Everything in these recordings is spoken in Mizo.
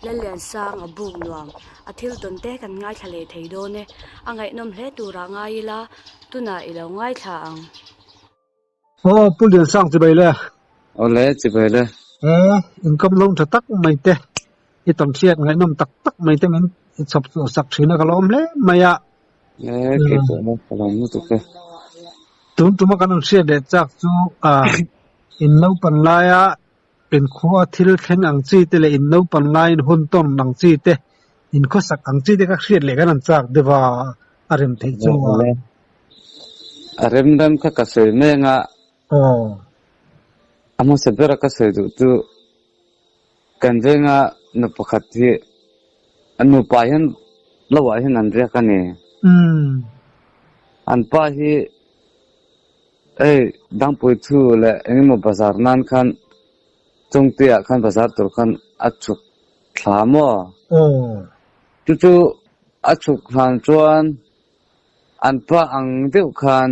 Lalliansanga buk nuam a thil tawn te kan ngaithla leh thei dawn e. A ngaihnawm hle turah ngai ila tunah i lo ngaithla ang. Aw Pu Liansang chibai le. Awle chibai le. E income loan tha tak mai te i tam hriat ngaihnawm tak tak mai te min chhawp chhuah sak thin a ka lawm hle mai a. E kei pawh maw ka lawm lutuk e. Tun tuma kan rawn hriat leh chak chu a in naupan laia inkhua thil thleng ang chi te leh in naupan laiin hun tawn ang chi te inkhawsak ang chi te ka hriat leh kan rawn chak deuh a a rem theih chu a. A rem rem kha ka sawi mai anga. Aw. A hmasa bera ka sawi duh chu kan venga nu pakhat hi an nupa hian lo ah hian an riak a ni. An pa hi hei dangpui thu leh eng emaw bazar nan khan chungte ah khan bazar tur khan a chhuk thla maw? Chu chu a chhuk hlan chuan an pa ang deuh khan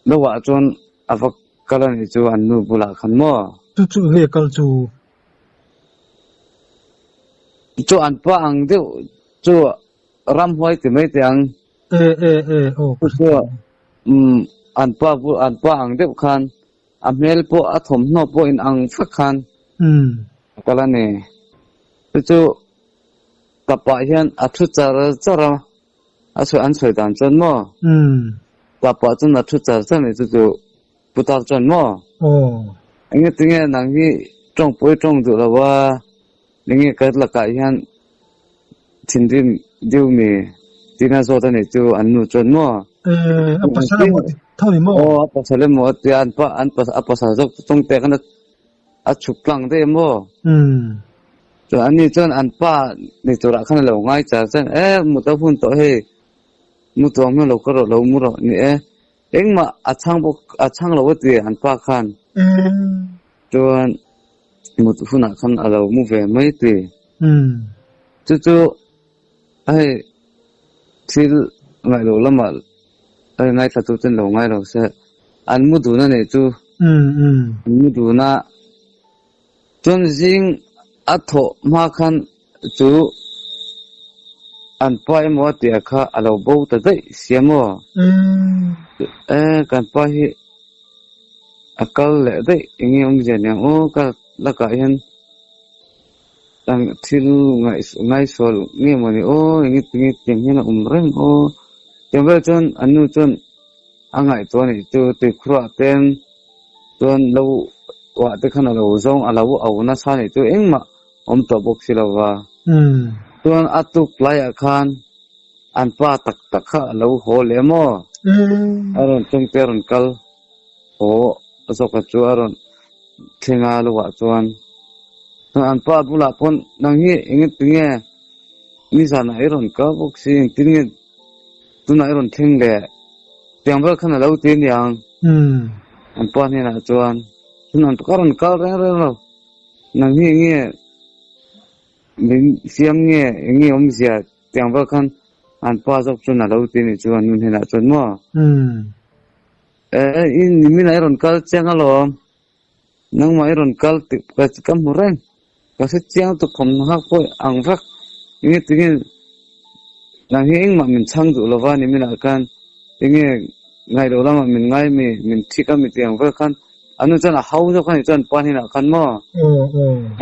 Lo ah chuan a va kal a nih chu an nu bulah khan maw? Chu chu nge kal chu? Chu an pa ang deuh chu ramhuai ti mai teh ang. E e e aw ka hre chu um an pa bul an pa ang deuh khan a hmel pawh a thawmhnaw pawh in ang vek khan um a kal a ni. Chu chu ka pah hian a thu char char a. A sawi an sawi dan chuan maw? Umm. Tah pah chuan a thu char char mai chu chu putar chuan maw? Aw. Enge tinge nang hi tawng pawh i tawng duh lo a, enge ka lakah hian thinrim deuh mi tiin a zawt a nih chu an nu chuan maw? Eh, a pasal emaw ti tho ni maw? Aw, a pasal emaw a ti a, an pa an a pasal zawk chu tawng tek a A chhuk tlang daih maw? Umm. Chuan ani chuan an pa nei turah khan a lo ngai char chuan e mut a hun tawh hei mu tuang hmel lo ka rawh lo mu rawh ni e engmah a chhang bawk a chhang lo a ti an pa khan. Umm. Chuan mut hunah khan a lo mu ve mai ti. Umm. Chu chu hei thil ngaih loh lamah hei ngaithla tu ten lo ngai lo se an mu dun a nih chu. Umm umm. An mu dun a chuan zing a thawh hma khan chu an pa emaw a tih kha a lo bo ta daih sia maw. Umm. E kan pa hi a kal leh daih eng nge awmzia nia aw ka lakah hian. Thil ngaihsual nge maw ni aw eng nge tinge tiang hian a awm reng aw tiang vel chuan an nu chuan a ngaihtuah a nih chu tuikhurah ten chuan lo uah te khan a lo zawng a lo au nasa a nih chu engmah awm tawh bawk si lo va chuan a tuk laiah khan an pa tak tak kha a lo haw leh maw a rawn tawngte a rawn kal haw zawk a chu a rawn thleng a luah chuan. An pa bulah pawn nang hi eng tinge nizanah i rawn kal bawk si engtin nge tunah i rawn thleng leh tiang vel khan a lo ti aniang an pa hnenah chuan chun an ka rawn kal reng reng lo nang hi eng nge min siam nge eng nge awmzia tiang vel khan an pa zawk chuan a lo ti anih chu an nu hnenah chuan maw e i niminah i rawn kal chiang alawm. Nangmah i rawn kal tih ka ka hmu reng. Ka hre chiang tuk thawmhnaw hak pawh ang vek. Enge tinge nang hi engmah min chhang duh lova ni minah khan enge ngaih loh lamah min ngai mi min thik a mi tih ang vel khan an nu chuan a hau zawk a nih chuan pa hnenah khan maw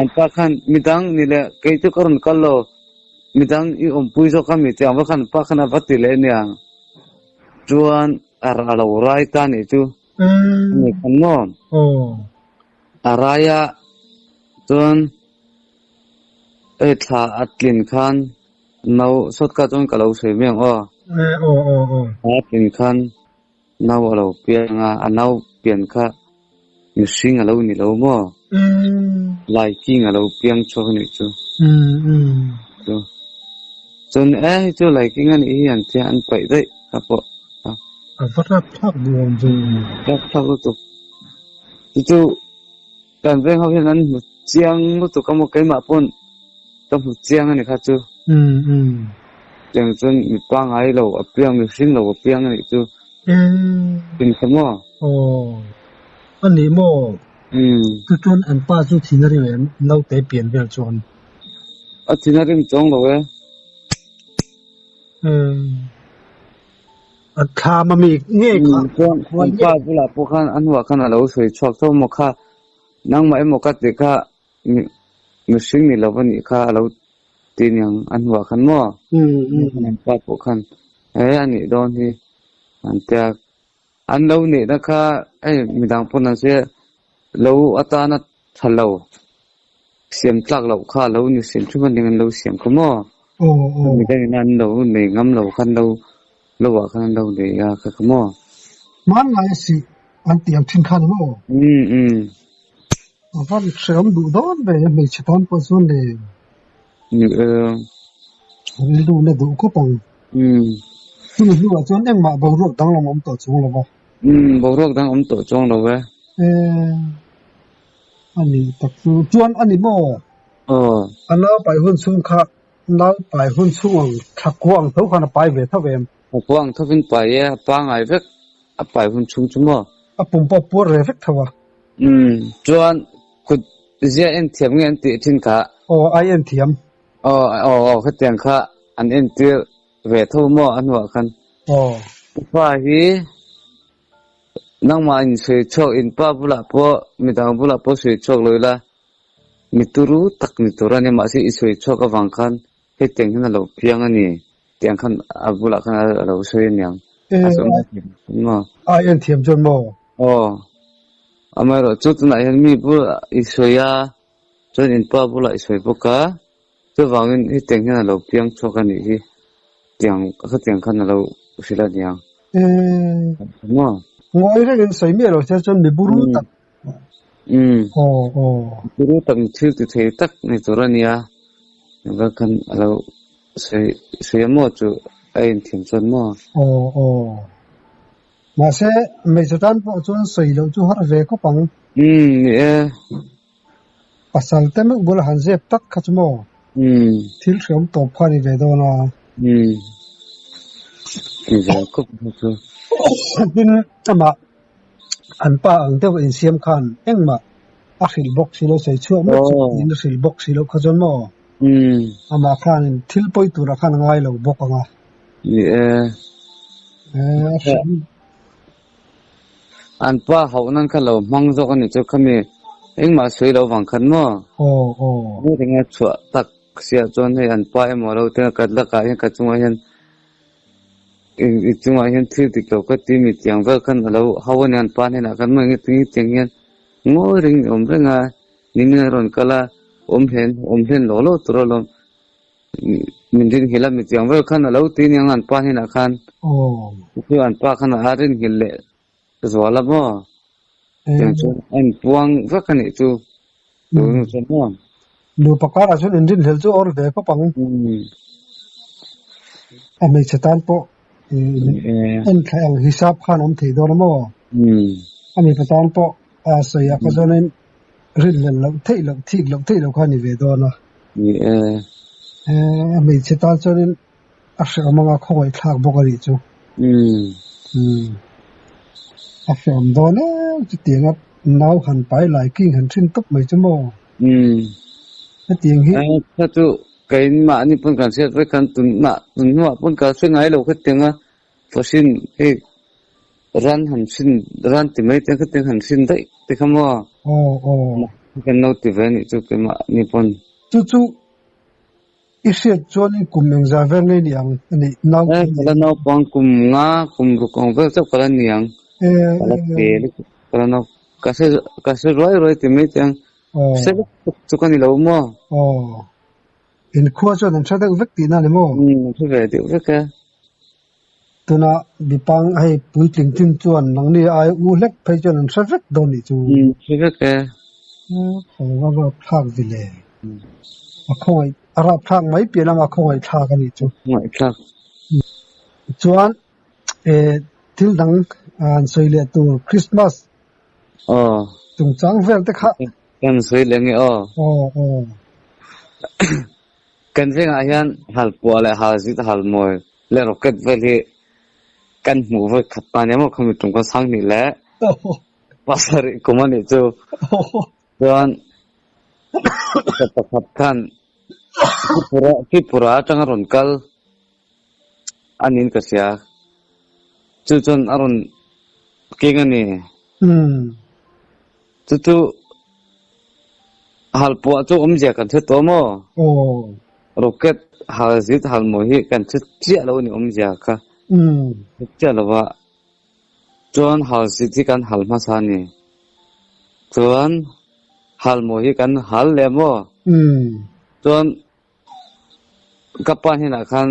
an pa khan midang ni leh kei chu ka rawn kal lo midang i awmpui zawk a mi tih ang vel khan an pa khan a va ti leh ania chuan a lo rai ta nih chu. Ani khan maw? A rai a chuan hei thla a tlin khan nau sawt kha chuan ka lo sawi mai ang aw. Thla a tlin khan nau a lo piang a, a nau pian kha mihring a lo ni lo maw? Laiking a lo piang chhuak a nih chu. Chuan e hei chu laiking a nih hi an tia an paih daih kha pawh. A va rap thlak duh awm ve. Rap thlak lutuk. Chu chu kan veng ho hian an hmu chiang lutuk a maw keimah pawn ka hmu chiang a ni kha chu. Umm umm. Tiang chuan mi pangai lo a piang mi hring lo a piang a nih chu. Umm. Tin kha maw? Aw. A nih maw? Chu chuan an pa chu thin a rim em? Naute pian vel chuan. A thin a rim chuang lo e. A thlam a mi nge kha? Chuan an pa bulah pawh khan a hnuah khan a lo sawi chhuak tho maw kha, nangmah emaw ka tih kha mihring ni lo a nih kha a lo ti niang a hnuah khan maw? An pa pawh khan he a nih dawn hi an tia. An lo neihna kha hei midang pawn an sawi a, lo atana tha lo, siam tlak loh kha a lo ni hrim hrim a ning an lo siam kha maw? Midangin an lo nei ngam lo khan lo lo ah khan an lo nei a kha kha maw? Hmanlai a sih an tih ang thin kha ni maw? Umm umm. A van hreawm duh dawn ve a hmeichhe tan pawh chuan le. Ni e. Rilru na duh khawp ang. Umm. Chumi hnuah chuan engmah boruak danglam awm tawh chuang lo va. Umm, boruak dang awm tawh chuang lo e. E, a ni tak chu. Chuan a ni maw? Aw. A nau pai hun chhung kha nau pai hun chhung ang thla kua ang tho khan a pai ve tho em? Thla kua ang thovin pai e, a pangai vek a pai hun chhung chu maw? A pum pawh a puar ve vek tho a. Umm, chuan kut zia en thiam nge an tih thin kha? Aw, ai en thiam. Aw, aw, aw, khatiang kha an entir ve tho maw a hnuah khan. Aw. I pa hi nangmah in sawi chhuak, in pa bulah pawh midang bulah pawh sawi chhuak lo ila, mi turu tak ni tur a ni, mahse i sawi chhuak avang khan hetiang hian a lo piang a ni tiang khan a bulah khan a lo sawi aniang. A sawi mai thiam maw? Ai en thiam chuan maw? Aw. Amaherawhchu tunah hian mi bulah i sawi a, chuan in pa bulah i sawi bawk a, chuvangin hetiang hian a lo piang chhuak a nih hi tiang khatiang khan a lo hrilh a niang. Maw? Ngawi rengin sawi miah lo se chuan mi buru tak. Umm. Aw aw. Buru tak mi thil ti thei tak ni tur a nia. Ava khan a lo sawi sawi a maw chu a inthiam chuan maw? Aw aw. Mahse hmeichhe tan pawh chuan sawi loh chu har ve khawp ang. Umm ni e. Pasal te meuh bula han zep tak kha chu maw? Umm. Thil hreawm tawp kha a ni ve dawn a. Umm. Ni ve khawp kha chu. Tin, amah an pa ang deuh a insiam khan engmah a hrilh bawk si lo, sawi chhuak meuh chu tiin a hrilh bawk si lo kha chuan maw? Umm. Amah khanin thil pawi turah khan a ngai lo bawk ang a. Ni e. Eh, a hrilh. An pa hauh nan kha lo hmang zawk a ni chu khami engmah sawi lo vang khan maw? Aw aw. Hei ringa chhuah tak siah chuan hei an pa emaw lo te ka lakah hian ka chungah hian i chungah hian thil dik lo ka ti mi tiang vel khan a lo hau a ni an pa hnenah khan maw engtin nge tiang hian ngawi reng ni awm reng a nimin a rawn kal a awm hlen awm hlen lawk lawk tur alawm. Min rin nghilh a, mi chiang vel khan a lo ti aniang an pa hnenah khan. Chu an pa khan a rin nghilh leh zual a maw? Tiang chuan a inpuang vek a nih chu. Chu nu chuan maw? Nupa karah chuan inrinhlelh chu a awr ve khawp ang. A hmeichhe tan pawh en thlai ang hisap khan a awm thei dawn a maw? A mipa tan pawh a sawi ah kha chuanin rinhlelh loh theih loh thik loh theih loh kha a ni ve dawn a. Ni e. A hmeichhe tan chuanin a hrehawm anga khawngaih thlak bawk a nih chu. Umm. A hrehawm dawn e chutianga nau han pai lai king han thin tawp mai chu maw? Umm. Hetiang hi. Kha chu keimahni pawn kan hriat vek khan tunah tun hnuah pawn ka hre ngai lo khatianga fawhrin hei ran han hrin ran ti mai te khatiang han hrin daih te kha maw? Aw aw. Kan lo ti ve anih chu keimahni pawn. Chu chu i hriat chuan in kum engzah vel ngei ni ang a nih nau Eh ka la naupang kum nga kum ruk ang vel chauh ka la ni ang. Ka la pe lutuk ka la nau ka hre ka hre ruai ruai ti mai te ang. Hre lutuk chu ka ni lo maw? Aw. Inkhua chuan an hre deuh vek tihna a ni maw? Umm an hre ve deuh vek e. Tuna mipang hei puitling chin chuan nangni ai u hlek phei chuan an hre vek dawn nih chu. Umm hre vek e. A rapthlak vi le. A khawngaih a rapthlak mai piah lama khawngaih thlak a nih chu. Khawngaih thlak. Chuan eh thil dang an sawi leh tur Christmas Aw. Chungchang vel te kha. Kan sawi leh nge aw. Aw aw. Kan vengah hian halpuah leh halzit halmawi leh rocket vel hi kan hmuh vawi khat ta nia maw khami tum khan sang hnih leh. Pasarih kum a nih chu. Chuan pa pakhat khan Tripura Tripura atanga rawn kal a niin ka hria. Chu chuan a rawn keng a ni. Chu chu halpuah chu awmzia kan hre tawh maw? Rocket hal zit hal mawi hi kan hre chiah lo a ni awmzia kha. Hre chiah lo va. Chuan hal zit hi kan hal hmasa a ni. Chuan hal mawi hi kan hal leh maw? Chuan ka pa hnenah khan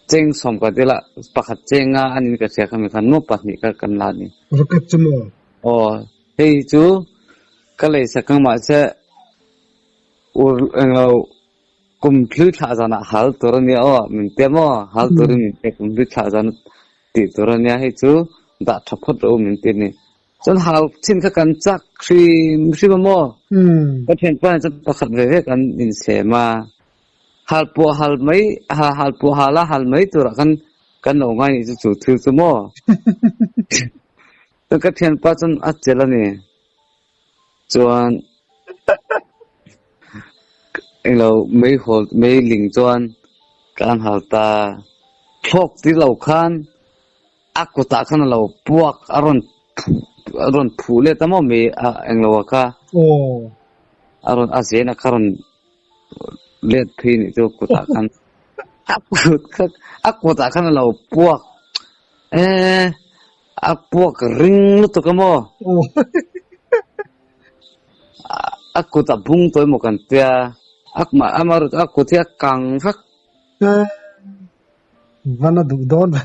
cheng sawm ka ti la, pakhat cheng nga a niin ka hria kha mi khan maw pahnih kha kan la a ni. Rocket chu maw? Aw, hei chu ka lei sak ang mahse ur englo kum hlui thlah zanah hal tur a nia aw, min tia maw? Hal turin min tia kum hlui thlah zan tih tur a nia, hei chu dah tha phawt rawh u min ti a ni. Chuan hal chin kha kan chak hrim hrim a maw? Ka thianpa nen chuan pakhat ve ve kan insem a, hal pawh hal mai hal pawh hal a hal mai turah khan kan lo ngai nih chu chu thil chu maw? Chuan ka thianpa chuan a chelh a ni. Chuan englo meihawl meiling chuan kan hal ta. Thlawk ti lo khan A kutah khan a lo puak a rawn a rawn phuh let a maw mi a englo a kha a rawn a zen a kha rawn let phei nih chu kutah khan a kut kha a kutah khan a lo puak eh a puak ring lutuk a maw a kut a bung tawh emaw kan tia a a kut hi a kang vek. Van a duh dawn ve.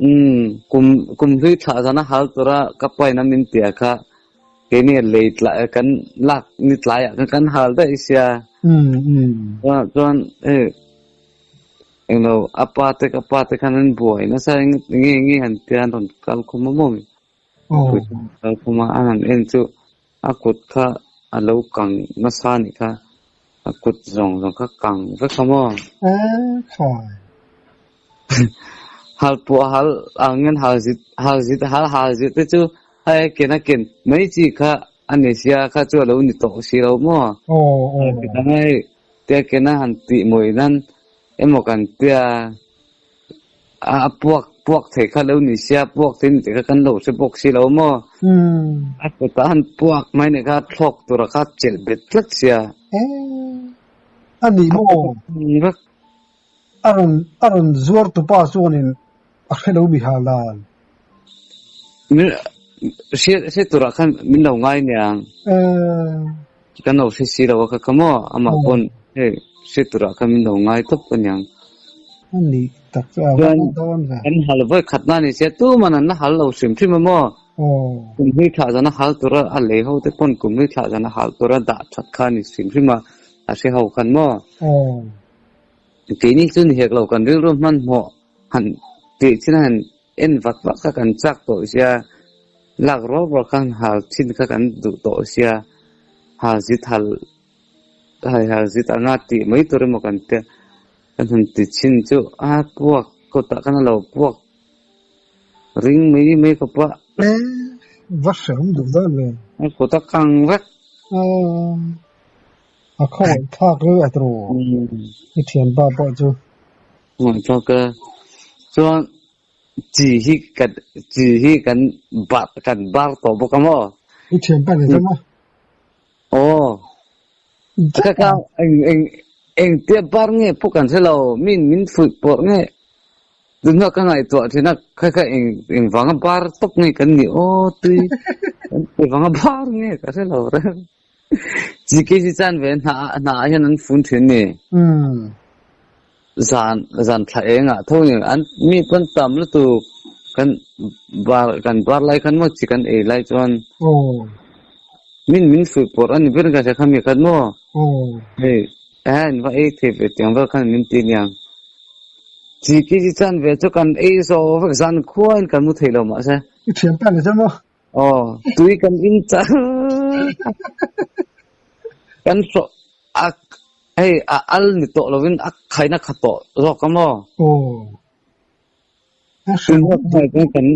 Umm, kum kum hlui thlah zan a hal tura ka pain a min tia kha keini lei tla kan lak ni tlaiah khan kan hal daih sia. Umm umm. Chuan chuan hei englo a pa te ka pa te khan an buai nasa eng nge nge an tia an rawn kal khum a maw mi. Kal khum a an han en chu A kut kha a lo kang nasa anih kha, a kut zawng zawng kha kang vek a maw? Khai. Hal pawh hal angin hal zit hal zit hal hal zit te chu hei a ken a ken mai chi kha a ni sia kha chu a lo ni tawh si lo maw? Aw aw. Hei tia ken a han tih mawi nan emaw kan tia. A puak puak thei kha lo ni sia, puak thei ni tih kha kan lo hre bawk si lo maw? A kutah han puak mai nih kha thlawk tura kha chelh bet tlat sia. A ni maw? A rawn a rawn zuar tupa chuanin a hre lo mi hal dan. Min hre hre turah khan min lo ngai niang. Kan lo hre si lo a kha kha maw? Amah pawn hei hre turah khan min lo ngai tawp a niang. A nih tak chu a va Chuan dawn ve. kan hal vawi khat na ni sia tuman an la hal lo hrim hrim a maw? Kum hlui thlah zan a hal tura a lei ho te pawn kum hlui thlah zan a hal tura dah that kha a ni hrim hrim a, a hre ho khan maw? Keini chu ni hek lo kan rilru hmanhmawh han tih chin a han en vak vak kha kan chak tawh sia, lak rual rual khan hal thin kha kan duh tawh sia, hal zit hal hal hal zit anga tih mai tur emaw kan tia, kan han ti chhin chu a puak kawtah khan a lo puak ring mai mai khawp a. E, va hrehawm duh dawn ve. A kut a kang vek. A khawngaih thlak reuh a tawh i thianpa pawh chu. Khawngaih thlak e. Chuan chi hi kan chi hi kan bar kan bar tawh bawk a maw? I thianpa ni zawng a? Aw. Ka ka eng eng engtia bar nge pawh kan hre lo min min fuih pawrh nge Tunah ka ngaihtuah thin a, kha kha eng eng vanga bar tawp nge kan nih aw tui eng vanga bar nge ka hre lo reng. Chi ke hi chan ve hna hna ah hian an fun thin ni. Zan zan thla eng ah tho ni an mi pawn tam lutuk kan bar kan bar lai khan maw chi kan ei lai chuan min min fuih pawrh a ni ber in ka hria kha mi khat maw hei eh in va ei thei ve tiang vel khan min ti aniang. Chi ke hi chan ve chu kan ei zo vek zan khua in kan mu thei lo mahse. I thiam ta ni chu maw? Aw, tui kan in char kan hrawh a hei a al ni tawh lovin a khain a kha tawh zawk a maw? Aw. Tun hnuah kan kan.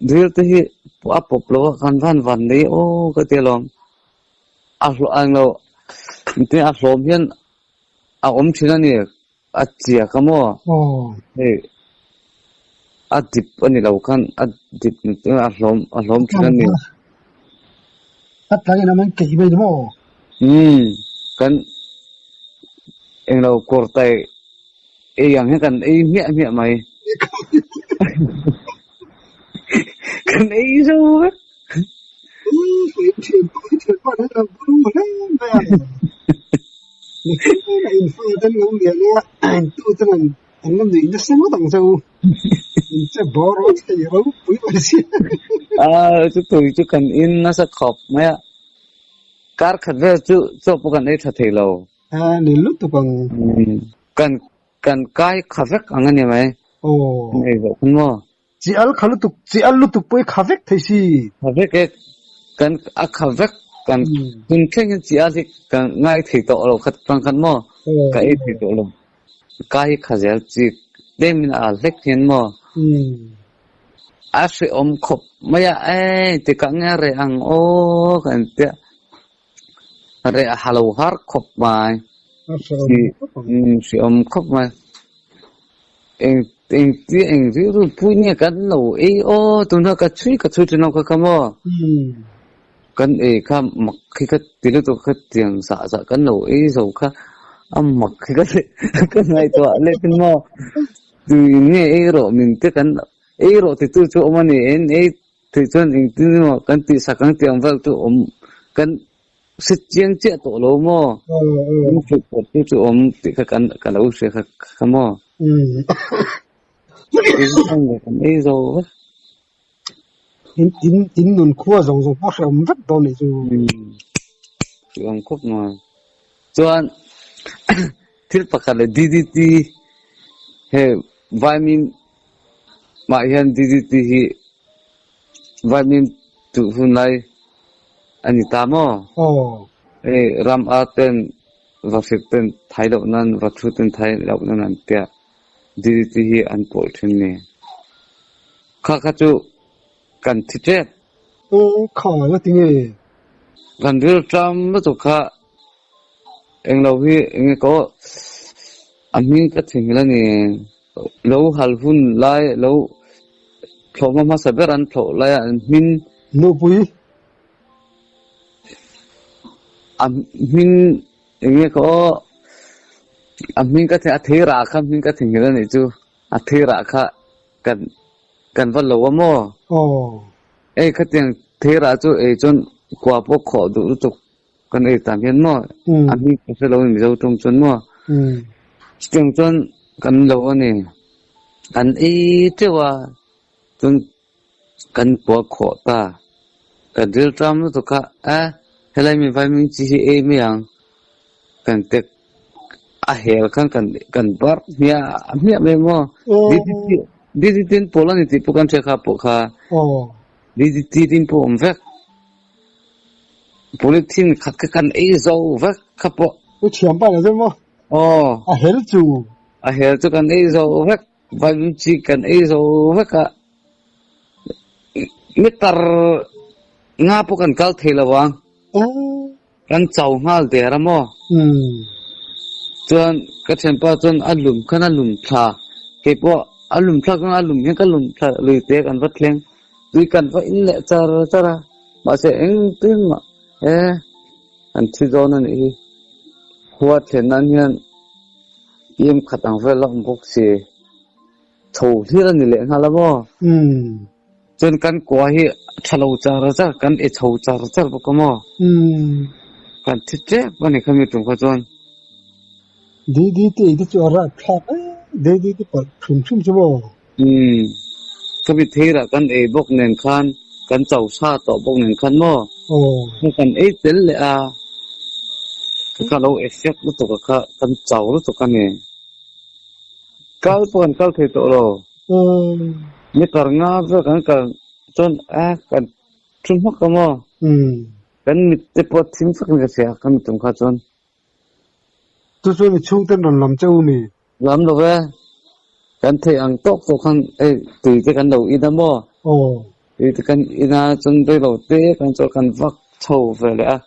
Ril te hi a pawp lo a kan van van nei aw ka ti alawm. A hlawh ang lo engtin a hlawm hian a awm thin a ni a chiak a maw hei a dip a ni lo khan a dip a hlawm a hlawm thin a ni. A tlangin a man keih mai ni maw? Umm kan englo kawrtai Ei ang hian kan ei hmiah hmiah mai. Kan ei zo vek. A chu tui chu kan in nasa khawp mai a. Kar khat vel chu chaw pawh kan ei tha thei lo. A ni lutuk ang. Kan kan kai kha vek ang a ni mai. Aw. Kan ei zawh khan maw? Chi al kha lutuk, chi al lutuk pawh i kha vek thei si. Kha vek e, kan a kha vek kan hun thleng hian chi al hi ka ngai thei tawh lo khat vang khan maw? Ka ei thei tawh lo. Kai hi kha zel chi tlem in a al hlek hian maw? A hrehawm khawp mai a, ei tikah nge a reh ang aw kan tia. Reh a lo har khawp mai. Hreawm khawp mai. Eng eng ti eng rilru pui nge kan lo ei aw tuna ka chhui ka chhui thin lo kha kha maw. Kan ei kha mak hi ka ti lutuk kha tiang zah zah kan lo ei zo kha a mak hi ka ti ka ngaihtuah leh thin maw. Tui nge ei rawh min te kan ei rawh titu chu awm a ni en ei Theih chuan engtin emaw kan tihsak ang tih ang vel chu awm kan hre chiang chiah tawh lo maw? Kan hrilh pawh chu chu awm tih kha kan ka lo hria kha kha maw? Kan ei zo vek. In in in nun khua zawng zawng pawh hrehawm vek dawn nih chu. Hrehawm khawp mai. Chuan thil pakhat leh DDT he vaimin Mah hian DDT hi vaimin tuh hun lai a ni ta maw? Aw. Hei ram a ten vahrit ten thai loh nan vathu ten thai loh nan an tia DDT hi an pawlh thin ni. Kha kha chu kan thi tep. Aw kha la ti nge? Kan rilṭam lutuk kha englo hi enge ka aw a hming ka theihnghilh a ni. Lo hal hun lai lo thlawhhma hmasa ber an thlawh lai a an hmin. Nupui. A hming eng nge ka aw a hming ka a thei rah kha hming ka theihnghilh a nih chu a thei rah kha kan kan va lo a maw. Aw. Ei khatiang thei rah chu ei chuan kua pawh khawh duh lutuk. Kan ei tan hian maw a hming ka hre lo a ni Mizo tawng chuan maw chutiang chuan kan lo a ni kan ei teuh a chuan kan kua khawh ta kan ril ṭam lutuk kha a helai mi vaimin chi hi ei mai ang kan tek a hel khan kan kan barh hmiah hmiah mai maw DDT DDT an pawl a ni tih pawh kan hria kha pawh kha DDT tin pawh a awm vek. Polythene khat kha kan ei zo vek kha pawh. U thiam pa la zir maw? Aw. A hel chu. A hel chu kan ei zo vek. Vaimin chi kan ei zo vek a. Meter nga pawh kan kal thei lo ang. Kan chau nghal der a maw? Chuan ka thianpa chuan a lum khan a lum thla. Keipawh a lum thlak chuan a lum hian ka lum thla lui te kan va thleng. Tui kan va in leh char char a, mahse engtin mah e an thi dawn a nih hi. Khua thlen nan hian em khat ang vel a awm bawk si. Chho hlir a ni leh nghal a maw? Chuan kan kua hi tha lo char char, kan e chho char char bawk a maw? Kan thi tep a ni khami tum kha chuan. DDT te chu a rap thlak e, DDT palh hrim hrim chu maw? Umm, khami theirah kan ei bawk nen khan kan cho sa tawh bawk nen khan maw? Aw. Kan ei tel leh a, ka lo effect lutuk a kha kan cho lutuk a ni. Kal pawh kan kal thei tawh lo. Umm. Meter nga vel kan kal chuan a kan thu hmak a maw? Umm. Kan mit te pawh thim vek in ka hria khami tum kha chuan. Chu chuan i chhungten rawn lam che u mi? Lam lo ve. Kan theih ang tawk tawk khan hei tui te kan lo in a maw? Aw. Tui te kan in a chuan reilo te kan chuan kan vak chho ve leh a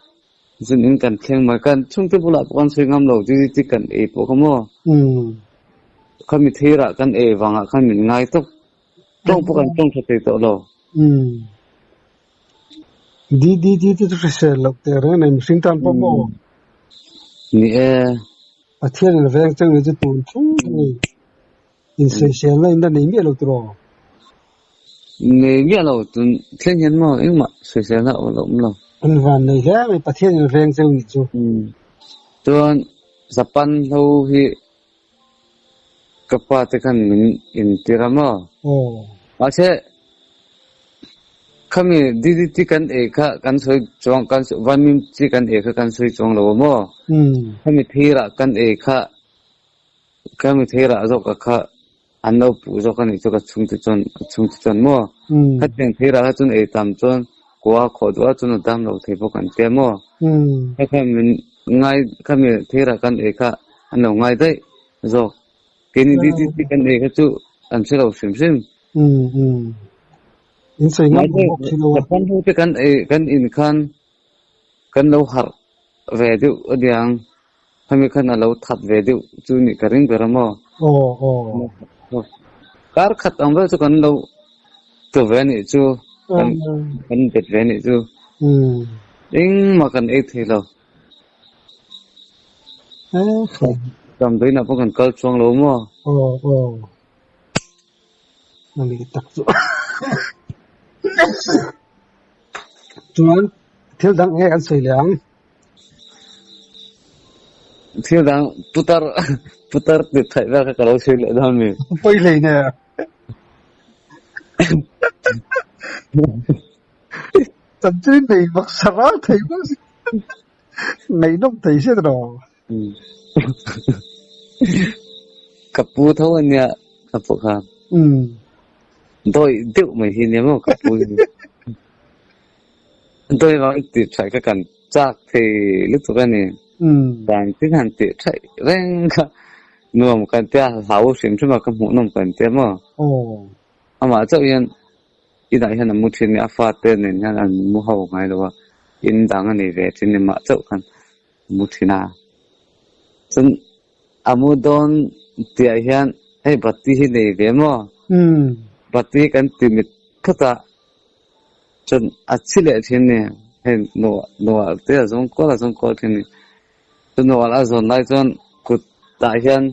zun in kan thleng mai kan chhungte bulah pawh kan sawi ngam lo DDT kan ei pawh kha maw khami theirah kan ei vangah khan min ngai tawp tawng pawh kan tawng tha thei tawh lo. DDT te chu hrisel loh teh reng a nei mihring tan pawh maw? Ni e. Pathian in veng chang ni chu tun thleng a ni. Insawiselna in la nei miah lo tiraw? Nei miah lo, tun thleng hian maw engmah sawiselna a awm lo. An van nei hle mai, Pathian in veng cheu nih chu. Chuan Japan ho hi ka pa te khan min intir a maw? Mahse khami DDT kan ei kha kan sawi chuang kan vitamin C kan ei kha kan sawi chuang lo a maw? Khami thirah kan ei kha Ka mi thei rah zawk a kha an lo puh zawk a nih chu ka chhungte chuan ka chhungte chuan maw khatiang thei rah kha chuan ei tam chuan kua khawh duh a chuan a dam lo thei bawk an tia maw kha kha min ngai kha mi thei rah kan ei kha an lo ngai daih zawk keini DDT kan ei kha chu an hre lo hrim hrim. In sawi ngam bawk si lo a. Japan ho te kan ei kan in khan kan lo harh ve deuh aniang. Khami khan a lo that ve deuh chu nih ka ring ber a maw? Aw aw. Kar khat ang vel chu kan lo tu ve nih chu kan kan bet ve nih chu. Engmah kan ei thei lo. Damdawiinah pawh kan kal chuang lo maw? Aw aw. A nih tak chu. Chuan thil dang enge kan sawi leh ang? Thil dang putar putar ti theih vel kha ka lo sawi leh dawn mi. Pawi hlei ne. Chanchin nei bawk saral thei bawk si. Ngaihnawm thei hriat rawh. Ka pu tho ania ka pawh kha. Dawi deuh mai hi nia maw ka pu hi. Dawi vang i tih thaih kha kan chak thei lutuk a ni. Dan tin han tih thaih reng kha nuam kan tia hlau hrim hrim a ka hmuh nawm kan tia maw. Amah chauh hian inah hian a mu thin a fate nen hian an mu ho ngai lo a, in dang a nei ve thin amah chauh khan a mu thin a. Chuan a mu dawn tihah hian hei bati hi nei ve maw? Bati kan ti mit phawt a, chuan a chhi leh thin ni. Hei nual te a zawng kual a zawng kual thin ni. Chuan nual a zawn lai chuan kutah hian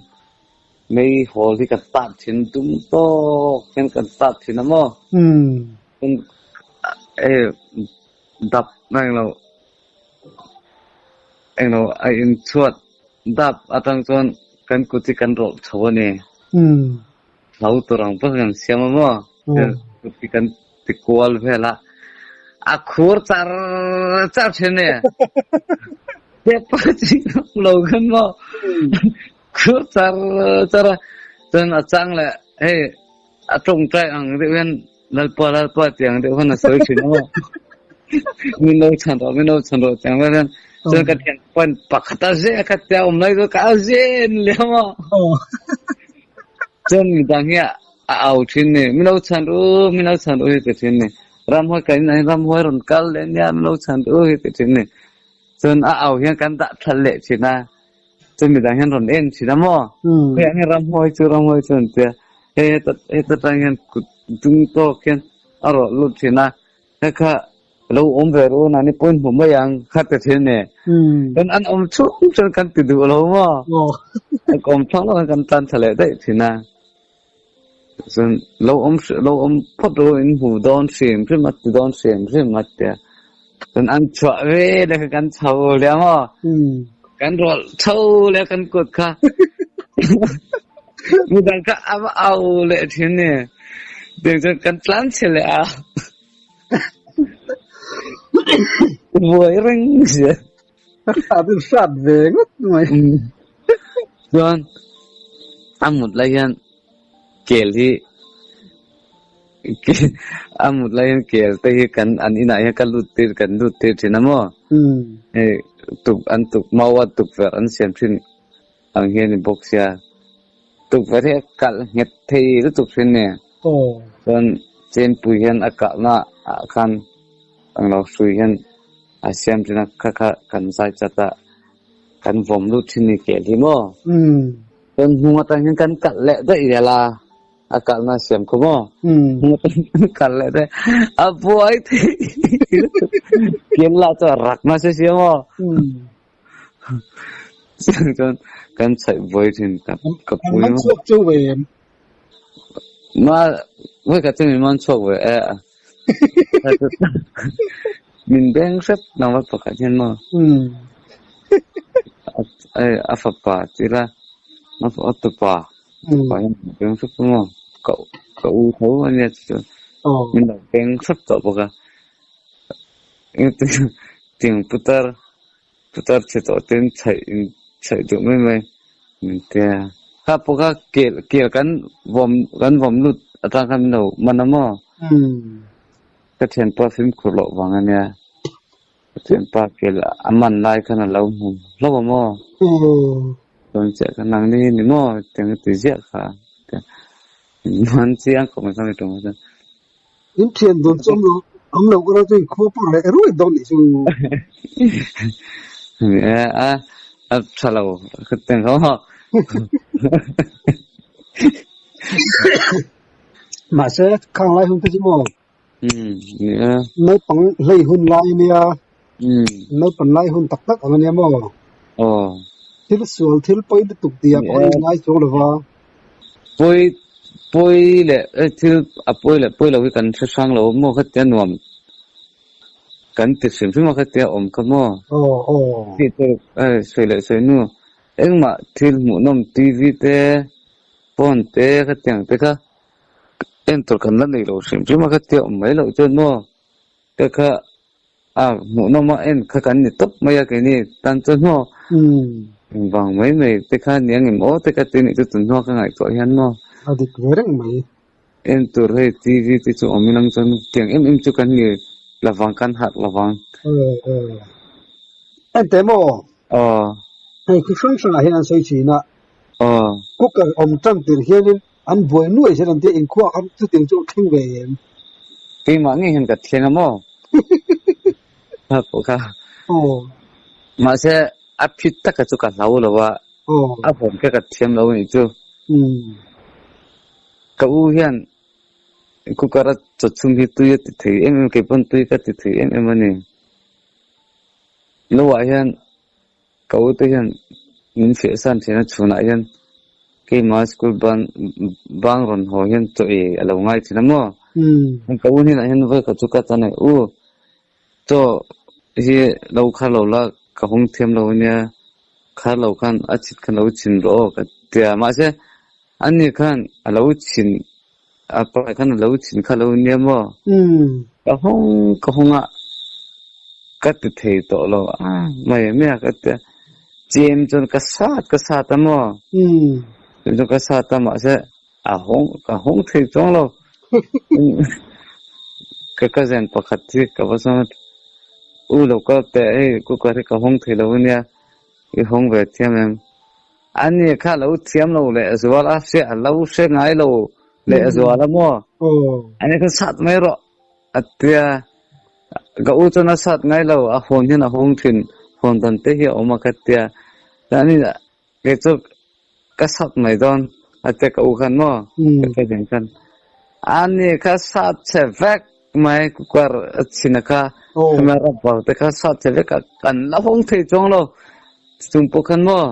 mei hawl hi kan tap thin dum tawk hian kan tap thin a maw? Chuan hei dap na englo Englo a inchhuat dap atang chuan kan kut hi kan rawlh chho a ni. Hlo tur ang pawh kan siam a maw? Kut hi kan ti kual vel a, a khur char char thin e. Paper chi lo khan maw? Khur char char a, chuan a chang leh hei a tawngtai ang deuh hian Lalpa Lalpa tih ang deuh khan a sawi thin a maw? Min lo chhan rawh, min lo chhan rawh tih ang vel hian chuan ka thian pawn pakhat a zeh kha tia awm lai chu ka a zen leh a maw? Chuan midang hi a au thin ni, min lo chhan ru, min lo chhan ru hi ti thin ni. Ramhuai kan inah hian ramhuai rawn kal leh nia min lo chhan ru hi ti thin ni. Chuan a au hian kan dah thal leh thin a, chuan midang hian rawn en thin a maw? Hei ang hi ramhuai chu ramhuai chu an tia, hei heta heta tang hian kut dung tawk hian a rawh lut thin a, kha kha lo awm ve ru nani pawhin hmu mai ang kha ti thin ni. Chuan an awm chhung chuan kan ti duh lo maw? An awm thlang lo hian kan tlan thla leh daih thin a. Chuan lo awm lo awm phawt ru in hmu dawn hrim hrim a ti dawn hrim hrim a tia. Chuan an chhuah ve leh kha kan chho leh a maw? Kan rawlh chho leh kan kut kha. Midang kha a va au leh thin ni. Tiang chuan kan tlan chhe leh a. Buai reng sia. A tin hrat ve ngawt mai. Chuan a mut lai hian kel hi a mut lai hian kel te hi kan an inah hian ka lut tir kan lut tir thin a maw? Hei tuk an tuk mau a tukverh an siam thin ang hi a ni bawk sia. Tukverh hi a kalh nghet thei lutuk thin ni. Chuan. Chenpui hian a kahna ah khan englo hrui hian a siam thin a, kha kha kan zai chat a, kan vawm lut thin ni kel hi maw? Chuan hnung atang hian kan kalh leh daih zel a, a kalhna a siam khaw maw? Hnung atang hian kan kalh leh daih, a buai thei lutuk, kel lah chu a rak nasa sia maw? Chuan kan chhaih buai thin ka An pui man maw? chhuak chu ve em? Ma voi khat chu min man chhuak ve e. Min beng hrep nang va pakhat hian maw? A fapa tih la a tupa tupa hian min beng hrep a maw? Ka ka u tho a nia chu chuan min lo beng hrep tawh bawk a. Tiang putar Putar chhe tawh ten chhaih in chhaih duh mai mai min tia. Kha pawh kha kel kel kan vawm kan vawm lut atang khan min lo man a maw? Ka thianpa fimkhur loh vang a nia. Ka thianpa kel a man lai khan a lo hmu hlauh a maw? Chuan chiah kha nang ni ni maw? Tiang ka ti ziah kha. Man chiang khawp mai kha mi tumah chuan. In thian dawn chu awm lo awm lo erawh chu in khua pawh reh ruai dawn nih chu. Ni e a a tha lo ka ti ang ho. Mahse khang lai hun te chu maw? Umm ni e. Naupang hlei hun lai ania. Naupan lai hun tak tak ang ania maw? Aw. Thil sual thil pawi lutuk tih ah pawh a inngai chuang lo va. Pawi pawi leh thil a pawi leh pawi lo hi kan hre hrang lo maw khatia nuam kan ti hrim hrim a khatia awm kha maw? Aw aw. Tih tur sawi leh sawi hnu engmah thil hmuhnawm TV te phone te khatiang te kha en tur kan la nei lo hrim hrim a khatia awm mai loh chuan maw te kha A hmuhnawm a en kha kan ni tawp mai a keini tan chuan maw engvang mai mai te kha ni ang em aw te ka ti nih chu tunhnuah ka ngaihtuah hian maw. A dik ve reng mai. En tur hei TV te chu awm in ang chuan tiang em em chu kan ni lovang kan harh lovang. En teh maw? Aw. Hei khi hrang hrangah hian an sawi thin a. Aw. Cooker awm tan tir hianin an buai nuai zel an tia inkhua khan chutiang chu a thleng ve em? Keimah ngei hian ka thleng a maw? Kha pawh kha. Aw. Mahse a phit taka chu ka hlau lo a. Aw. A hawn kha ka thiam lo anih chu. Umm. Ka u hian cooker a chaw chhum hi tui a ti thei em em kei pawn tui ka ti thei em em a ni. Lo ah hian Ka u te hian min fiah san thin a, chhunah hian keimah school ban bang rawn haw hian chaw ei a lo ngai thin a maw? Ka u hnenah hian vawi khat chu ka tan e, U, chaw hi lo khar lo la, ka hawng thiam lo ania, khar lo khan a chhit khan lo chhin rawh aw ka ti a, mahse ani khan a lo chhin a pa khan a lo chhin kha lo nia maw? Ka hawng ka hawng a, ka ti thei tawh lo a, mai mai a ka ti a, chem chuan ka sat ka sat a maw? Chem chuan ka sat a mahse a hawng ka hawng thei chuang lo. Ka cousin pakhat hi ka va sawn a, U lo kal teh hei cooker hi ka hawng thei lo ania, i hawng ve thiam em? A ni kha lo thiam lo leh zual a hria a lo hre ngai lo leh zual a maw? A ni kha sat mai rawh a tia. Ka u chuan a sat ngai lo a hawn hian a hawng thin hawn dan te hi a awm a ka tia. Chuan kei chu ka sat mai dawn a tia ka u khan maw? Ka cousin khan a ni kha sat chhe vek mai cooker a chhin a kha khami rubber te kha sat chhe vek a kan la hawng thei chuang lo. Chung pawh khan maw?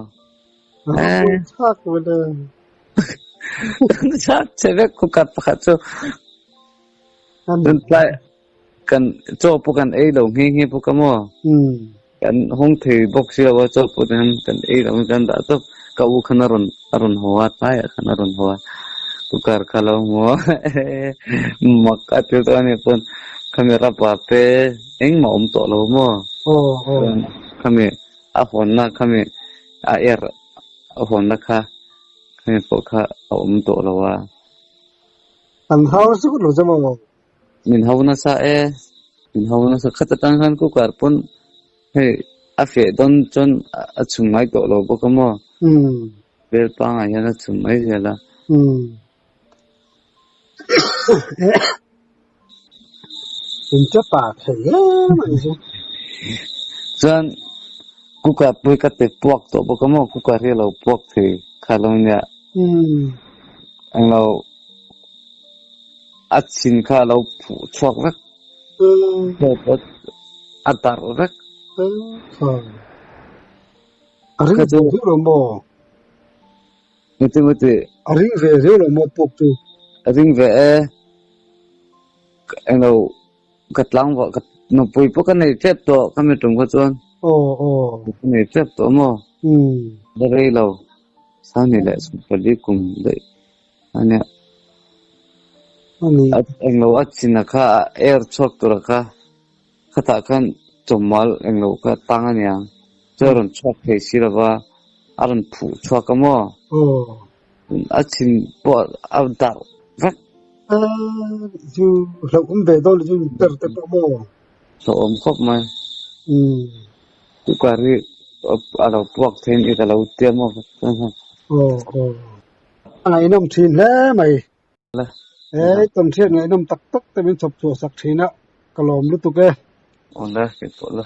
Kan sat chhe vek cooker pakhat chu. Tuntlai kan chaw pawh kan ei lo nghe nghe bawk a maw? Kan hawng thei bawk si lo a chaw pawh hian kan ei lo in kan dah tawp. Ka u khan a rawn a rawn haw a tlaiah khan a rawn haw a cooker kha lo hmu a mak a til tawh a ni pawn khami rubber te engmah a awm tawh lo maw? Khami a hawnna khami a er a hawnna kha khami pawh kha a awm tawh lo a. An hau zuk lo che maw? Min hau nasa e, min hau nasa khat atang khan cooker pawn hei a feh dawn chuan a chhum ngai tawh lo bawk a maw? Bel pangah hian a chhum mai zel a. In che pa thei em a ni chu. Chuan cooker pawh hi ka ti puak tawh bawk a maw, cooker hi a lo puak thei kha lo nia. Englo a chhin kha a lo phuh chhuak vek. A darh vek. A ring ve riau lo maw? Engtin maw ti? A ring ve riau lo maw puk chu? A ring ve e. Englo ka tlang vah ka nupui pawh ka nei tep tawh ka mi tum kha chuan. Aw aw. Ka nei tep tawh maw? La rei lo. Sangni leh sawmpali kum daih ania. Ani. Englo a chin a kha a air chhuak tur a kha khatah khan chawmmal englo kha tang ania. Chu a rawn chhuak thei si lova a rawn phuh chhuak a maw? Aw. A chhin pawh a darh vek. Chu hlauhawm ve dawn chu per te pawh maw? Hlauhawm khawp mai. Cooker hi a lo puak thei in ka lo tia maw? Aw aw. A ngaihnawm thin hle mai. He tawnhriat ngaihnawm tak tak te min chhawp chhuah sak thin a, ka lawm lutuk e. Aw le, kei pawh la.